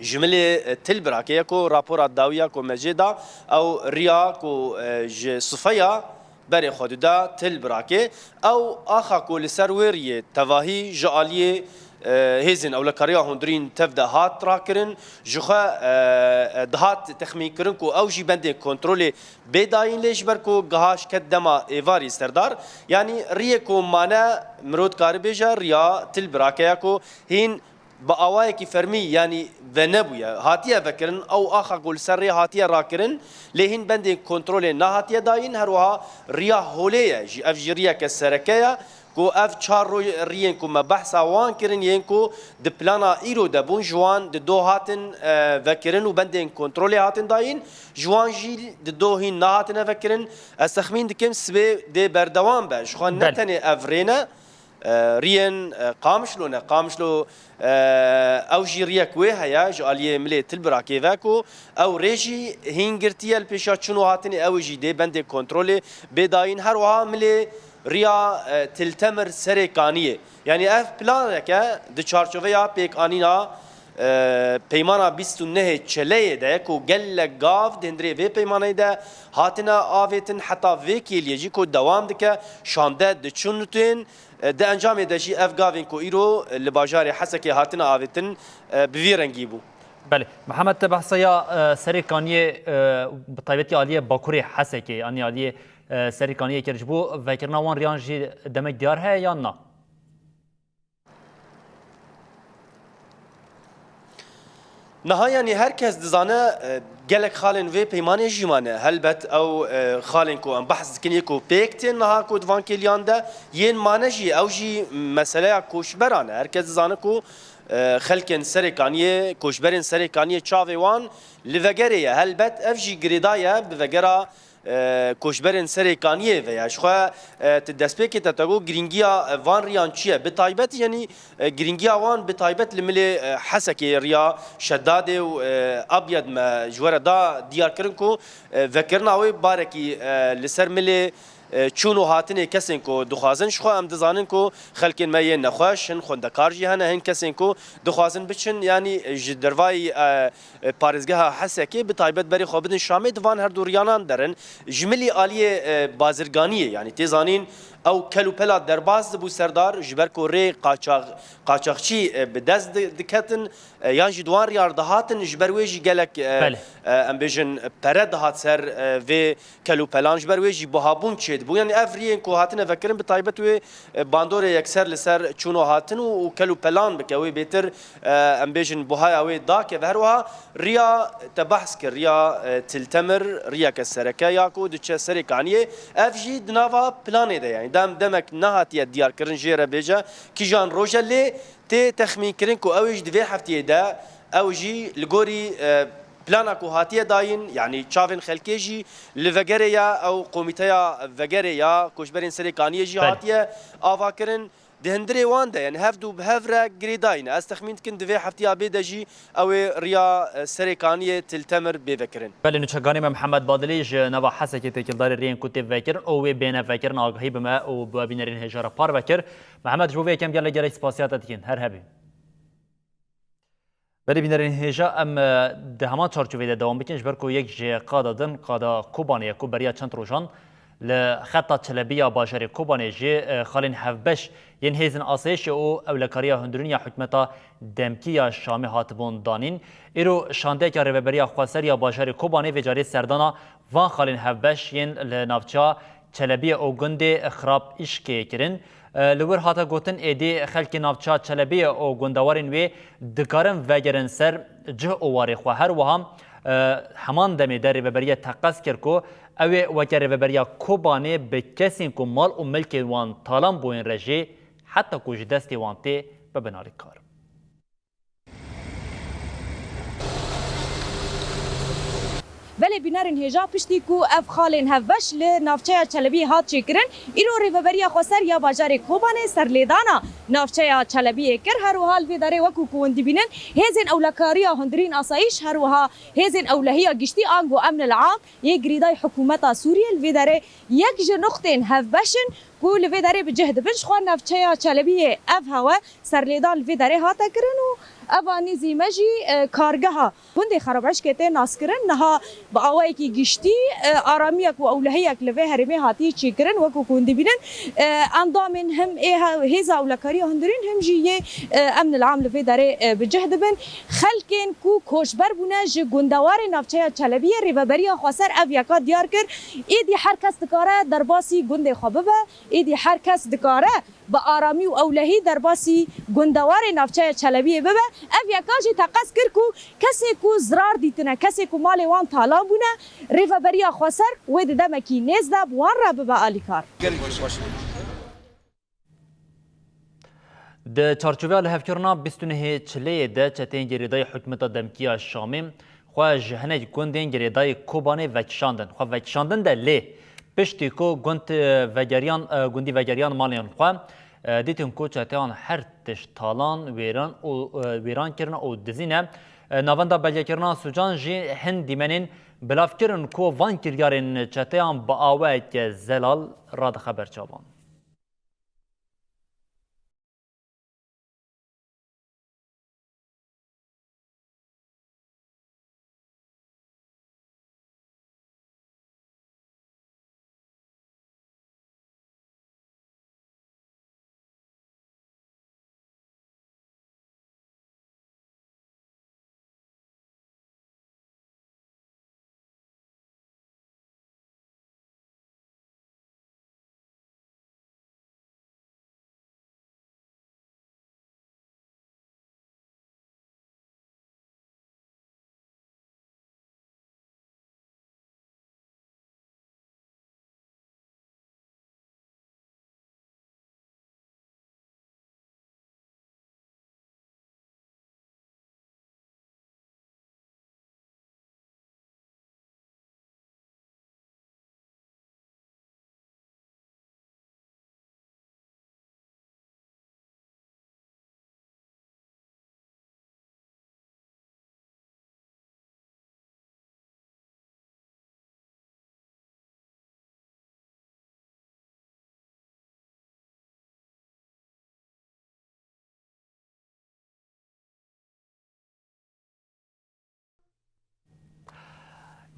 Ji milê, e, Til Birakê ye ku rapora dawiya ku me jê da, ew riya ku, e, ji Sifeya berê xwe dida Til Birakê. Ew axa ku li ser wê riyê tevahî ji aliyê, e, hêzên ewlekariya hundirîn tev de hat rakirin, ji xwe, e, e, dihat texmînkirin ku ew jî bendê kontrolê bê dayîn, lê ji ber ku gihaş ket dema êvarî Serdar, yanî riyê ku mane, mirov dikare bêje riya Til Birakê ye ku hîn bi awayekî fermî, yanî venebûye. Hatiye vekirin, ew axa ku li ser rê hatiye rakirin, lê hîn bendên kontrolê nehatiye dayîn, her wiha riya holê ye jî, ev jî riyeke sereke ye ku ev çar ro-, riyên ku me behsa wan kirin, yên ku di plana îro de bûn, ji wan di do hatin, e, vekirin û bendên kontrolê hatin dayîn, ji wan jî di do hîn nehatine vekirin. Ez texmîn dikim sibê dê berdewam be. Ji xwe ne Belê. tenê ev rê ne, e, riyên, e, Qamişlo ne. Qamişlo, e, ew jî riyek wê heye ji aliyê milê Til Birakê ve ku ew rê jî hîn girtiye li pêşiya çûn û hatinê, ew jî dê bendê kontrolê bê dayîn. Her wiha milê riya, e, Til Temir Serê Kaniyê. Yanî ev planek e di çarçoveya pêkanîna, e, peymana bîst û nehê Çeleyê de ku gelek gav di hundirê vê peymaneyê de hatine avêtin, heta vê kêliyê jî ku dewam dike, şande diçin û tên. E, di encamê de jî ev gavên ku îro, e, li bajarê Hesekê hatine avêtin, e, bi vî rengî bû. Belê. Mihemed, te behsa ya, e, Serê Kaniyê, e, bi taybetî aliyê Bakurê Hesekê, yanî aliyê, e, Serê Kaniyê kir. Ji bo vekirina wan riyan jî demek diyar heye yan na? Niha, yanî her kes dizane, e, gelek xalên vê peymanê jî mane. Helbet ew, e, xalên ku em behs dikin yê ku pêk tên niha ku di van kêliyan de yên mane jî, ew jî meseleya koçberan e. Her kes dizane ku, e, xelkên Serê Kaniyê, koçberên Serê Kaniyê çavê wan li vegerê ye. Helbet ev jî girêdayî ye bi vegera e, koçberên Serê Kaniyê ve ye. Ji xwe, e, ti destpêkê te te got girîngiya, e, van riyan çi ye? Bi taybet, yanî, e, girîngiya wan bi taybet li milê, e, Hesekê, riya Şedadê û, e, Abyad me ji we re da diyar kirin ku, e, vekirina wê barekî, e, li ser milê, e, çûn û hatinê kesên ku dixwazin. Ji xwe em dizanin ku xelkên me yên nexweş, hin xwendekar jî hene, hin kesên ku dixwazin biçin, yanî ji dervayî, e, e, parêzgeha Hesekê, bi taybet berê xwe bidin Şamê, di van her du riyanan derin. Ji milî aliyê, e, bazirganiyê, yanî tê zanîn, Ew kel û pela derbas dibû serdar, ji ber ku rê qaçax-, qaçaxçî, e, bi dest di-, diketin, e, yan jî di wan riyar dihatin, ji ber wê jî gelek, e, Belê. e, em bêjin, pere dihat ser, e, vê kel û pelan, ji ber wê jî buhabûn çêdibû. Yanî ev riyên ku hatine vekirin, bi taybet wê, e, bandorê yekser li ser çûn û hatin û, û kel û pelan bike, wê bêtir, e, em bêjin, buhaya wê dakeve. Her wiha riya te behs kir, riya, e, Til Temir, riyeke sereke ya ku diçe Serê Kaniyê, ev jî di nava planê de ye. Yanî dem-, demek nehatiye diyarkirin jê re bêje kîjan roj e, lê tê texmînkirin ku ew ê jî di vê heftiyê de ew jî li gorî, e, plana ku hatiye dayîn, yanî çavên xelkê jî li vegerê ya, ew komîteya vegerê ya koçberên Serê Kaniyê jî Belê. hatiye avakirin. Di hundirê wan de, yanî hev du bi hev re girêdayî ne. Ez texmîn dikim di vê heftiya bê de jî ew ê riya, e, Serê Kaniyê Til Temir bê vekirin. Belê, nûçeganê me Mihemed Badilî ji nava Hesekê têkildarî riyên ku tê vekirin û wê bêne vekirin agahî bi me û bi we bînerên hêja re parve kir. Mihemed, ji bo vê yekem gelek gelek spasiya te dikin. Her hebî. Belê bînerên hêja, em, e, di heman çarçovê de dewam bikin, ji ber ku yek ji qada din, qada Kobanê ye ku beriya çend rojan li xeta Çelebî ya bajarê Kobanê jî, e, xalên hevbeş yên hêzên asayişê û ewlekariya hundirîn ya hikûmeta demkî ya Şamê hatibûn danîn. Îro şandeyeke Rêveberiya Xweser ya bajarê Kobanê vê carê serdana van xalên hevbeş yên li navçeya Çelebiyê û gundê Xirab Îşkê kirin. E, li wir hate gotin, êdî xelkê navça Çelebiyê û gundewarên wê dikarin vegerin ser cih û warê xwe. Her wiha, e, heman demê de Rêveberiyê teqez kir ku ew ê weke Rêveberiya Kobanê bi kesên ku mal û milkên wan talan bûyên re jî heta ku ji destê wan tê bibin alîkar. Belê bînerên hêja, piştî ku ev xalên hevbeş li navçeya Çelebiyê hat çêkirin, îro Rêveberiya Xweser ya bajarê Kobanê serlêdana navçeya Çelebiyê kir. Her wiha li vê derê wekû ku hûn dibînin, hêzên ewlekariya hundirîn asayîş, her wiha hêzên ewlehiya giştî ango emnil am yê girêdayî hikûmeta Sûriyê li vê derê yek ji nuqtên hevbeş in ku li vê derê bi cih dibin. Ji xwe navçeya Çelebiyê ev hewe serlêdan li vê derê hate kirin û ev anî zî me jî, e, kargeha gundê Xerabişkê tê naskirin. Niha bi awayekî giştî, e, aramiyek û ewlehiyek li vê herêmê hatiye çêkirin. Wekû ku hûn dibînin, e, endamên him ê he-, hêza ewlekariya hundirîn him jî yê, e, emnil am li vê derê, e, bi cih dibin. Xelkên ku koçber bûne ji gundewarê navçeya Çelebiyê, Rêveberiya Xweser ev yeka diyar kir. Êdî her kes dikare derbasî gundê xwe bibe. Êdî her kes dikare bi aramî û ewlehî derbasî gundewarê navçeya Çelebiyê bibe. Ev yeka jî teqez kir ku kesê ku zirar dîtine, kesê ku malê wan talan bûne, Rêveberiya Xweser wê di demekî nêz de bi wan re bibe alîkar. Di çarçoveya lihevkirina bîst û nehê Çileyê de çeteyên girêdayî hikûmeta demkî ya Şamê xwe ji hinek gundên girêdayî Kobanê vekişandin. Xwe vekişandin de lê piştî ku gund, e, vegeriyan, e, gundî vegeriyan malên xwe, e, dîtin ku çeteyan her tişt talan, wêran û, e, wêran kirine û dizîne. E, navenda belgekirina sûcan jî hin dîmenên bilav kirin ku van kiryarên çeteyan bi awayeke zelal radixe ber çavan.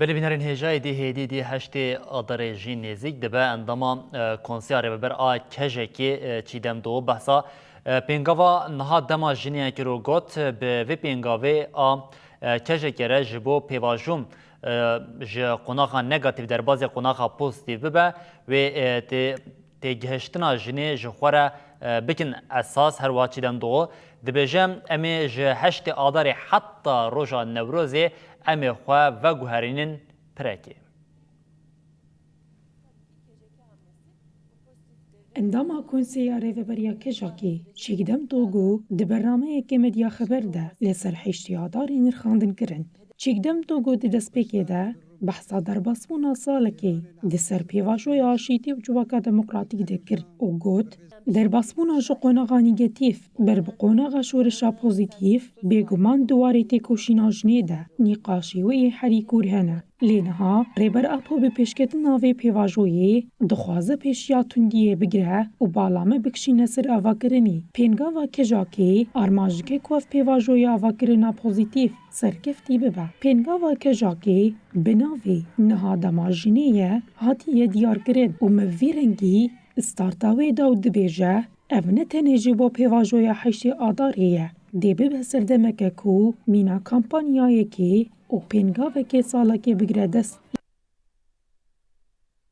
Belê bînerên hêja êdî hêdî dî heştê Adarê jî nêzîk dibe. Endama, e, Konseya Rêveber a Kejekê, e, Çîdem Doğu behsa, e, pêngava niha dema jinê kir û got, bi vê pêngavê a, e, Kejekê re ji bo pêvajo, e, ji qonaxa negatîf derbazê qonaxa pozîtîf bibe, wê, e, tê têgihiştina jinê ji xwe re, e, bikin esas. Her wiha Çîdem Doğu dibêje, em ê ji heştê Adarê heta roja Newrozê em ê xwe veguherînin pirekê. Endama Konseya Rêveberiya Kejakê Çîgdem Doğu di bernameyeke Medya Xeber de li ser heştê Adarê nirxandin kirin. Çîgdem Doğu di destpêkê de behsa derbasbûna salekê di ser pêvajoya aşîtî û civaka demokratîk de kir û got, derbasbûna ji qonaxa negatîf ber bi qonaxa şoreşa pozîtîf bêguman di warê têkoşîna jinê de nîqaşê wê yê herî kûr hene. Lê niha Rêber Apo bi pêşketina vê pêvajoyê dixwaze pêşiya tundiyê bigire û balame bikişîne ser avakirinê. Pêngava Kejakê armanc dike ku ev pêvajoya avakirina pozîtîf serkeftî bibe. Pêngava Kejakê bi navê Niha dema jinê ye hatiye diyarkirin û me vî rengî starta wê da û dibêje, ev ne tenê ji bo pêvajoya heştê Adarê ye, dê bibe serdemeke ku mîna kampanyayekê û pêngavekê salekê bigire dest.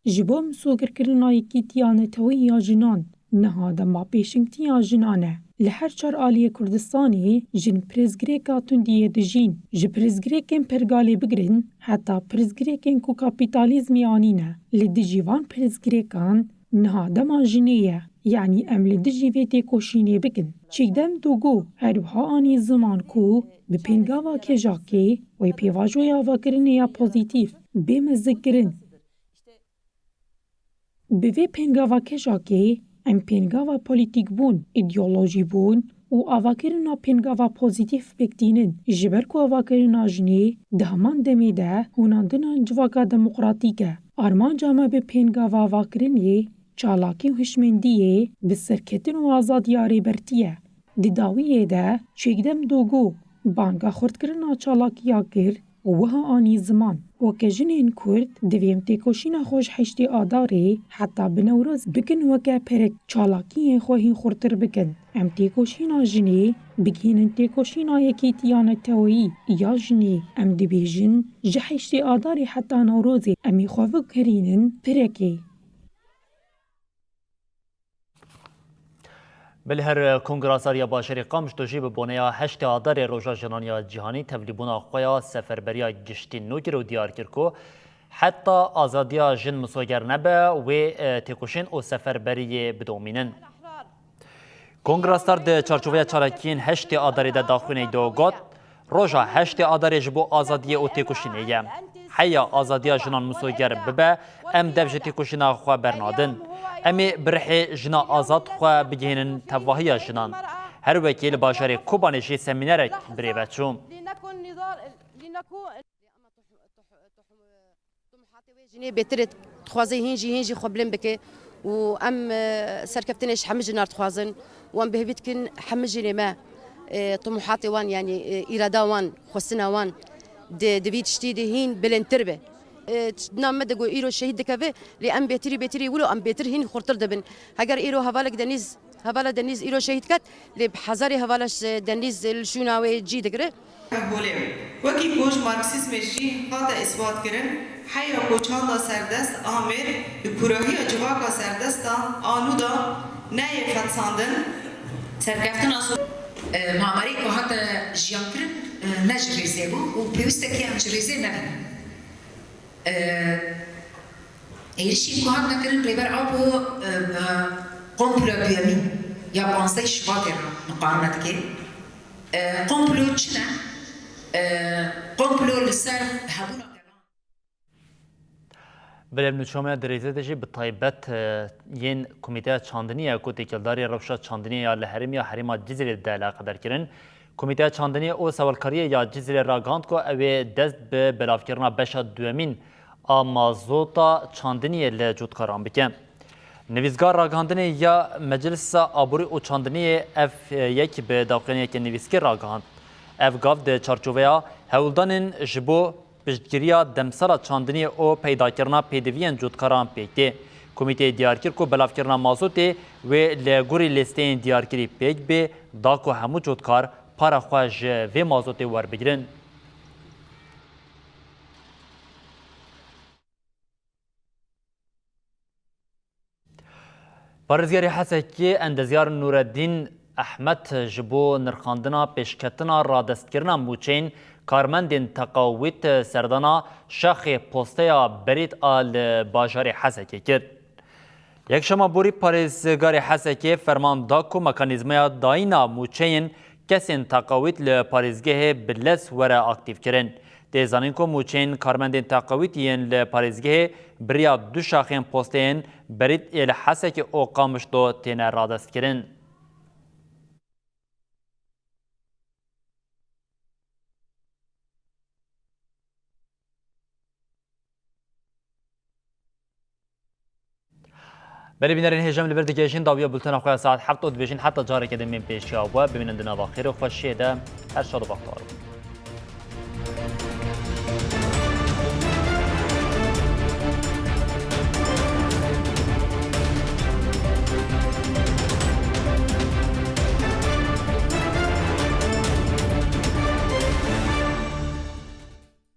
Ji bo misûgirkirina yekîtiya neteweyî ya jinan, niha dema pêşengtiya jinan e. Li her çar aliyê Kurdistanê jin pirsgirêka tundiyê dijîn. Ji pirsgirêkên pergalê bigirin heta pirsgirêkên ku kapîtalîzmê anîne. Li dijî van pirsgirêkan niha dema jinê ye. Yanî em li dijî vê têkoşînê bikin. Çîgdem Dûgû her wiha anî ziman ku bi pêngava Kejakê wê pêvajoya avakirinê ya pozîtîf bê mezinkirin. Bi vê pêngava Kejakê em pêngava polîtîkbûn, îdeolojîbûn û avakirina pêngava pozîtîf pêk tînin. Ji ber ku avakirina jinê di heman demê de hûnandina civaka demokratîk e. Armanca me bi pêngava avakirinê çalakî û hişmendiyê bi serketin û azadiya Rêbertî ye. Di dawiyê de Çêgdem Dûgû banga xurtkirina çalakiya kir û wiha anî ziman, weke jinên Kurd divê em têkoşîna xwe ji heştê Adarê heta bi Newroz bikin weke perek, çalakiyên xwe hîn xurtir bikin. Em têkoşîna jinê bigihînin têkoşîna yekîtiya neteweyî ya jinê. Em dibêjin ji heştê Adarê heta Newrozê em ê xwe veguherînin pirekê. Belê her Kongra Azad ya Bajarê Qamişlo jî bi boneya heştê Adarê Roja Jinan ya Cîhanî tevlîbûna xwe ya seferberiya giştî nû kir û diyar kir ku heta azadiya jin misoger nebe, wê, e, têkoşîn û seferberiyê bidomînin. Kongra Star di çarçoveya çalakiyên heştê Adarê de daxuyaniyê de got, Roja heştê Adarê ji bo azadiyê û têkoşînê ye. Heya azadiya jinan misoger bibe, em dev ji têkoşîna xwe bernadin. Em ê bi rihê jina azad xwe bigihînin tevahiya jinan. Her wekî li bajarê Kobanê jî semînerek birêve çû. Tumuhatê wê jinê bêtir e, dixwaze hîn jî, hîn jî xwe bilind bike û em, e, serkeftinê ji hemî jinar dixwazin û em bi hêvî dikin hemî jinê me, e, tumuhatê wan, yanî, e, îrada wan, xwestina wan di, di vî tiştî de hîn bilindtir be. E, nav me de got îro şehîd dikeve, lê em bêtirî, bêtirî wilo em bêtir hîn xurtir dibin. Heger îro hevalek Denîz Hevala Denîz îro şehîd ket, lê bi hezarê hevala ş-, Denîz li şûna wê cî digire. Bolê, wekî ku ji Marksîzmê jî hate îsbatkirin, heya ku çanda serdest a mêr di kûrahiya civaka serdest a nû de neyê fetsandin, serkeftina so. Mamarê ku hate jiyankirin ne ji rêzê bû û pêwîst e ku em ji rêzê nebin. Êrişên ku hatine kirin Rêber Apo bi komplo duyemîn ya panzdeh Şubatê re miqarine dike. Komplo çi ne? Komplo li ser hebûna gelan. Belê, nûçemeya di rêzê de jî bi taybet, e, yên Komîteya Çandiniyê ku têkildarî rewşa çandiniyê ya li herêmî ya herêma Cizîrê de eleqedar kirin. Komîteya Çandiniyê û Sewalkariyê ya Cizîrê ragihand ku ew ê dest bi belavkirina beşa duyemîn a mazota çandiniyê li cotkaran bike. Nivîsgar ragihandinê ya Meclisa Aborî û Çandiniyê ev yek bi daxuyaniyeke nivîskê ragihand. Ev gav di çarçoveya hewldanên ji bo Piştgiriya demsala çandiniyê û peydakirina pêdiviyên cotkaran pêk tê. Komîteyê diyar kir ku belavkirina mazotê wê li gorî lîsteyên diyarkirî pêk bê, da ku hemû cotkar para xwe ji vê mazotê werbigirin. Parêzgarê Hesekê Endezyar Nûreddîn Ehmed ji bo nirxandina pêşketina radestkirina mûçeyên karmendên teqawît serdana şaxê posteya Berît a li bajarê Hesekê kir. Yekşema borî parêzgarê Hesekê ferman da ku mekanîzmaya dayîna mûçeyên kesên teqawît li parêzgehê bi lez were aktîvkirin. Tê zanîn ku mûçeyên karmendên teqawît yên li parêzgehê bi riya du şaxên posteyên Berît ê li Hesekê û Qamişlo têne radestkirin. Belê bînerên hêja, em li vir digihîjin dawiya bultena xwe ya saet heft û dibêjin heta careke din bên pêşiya we. Bimînin di nava xêr û xweşiyê de. Her şad û bextewar bin.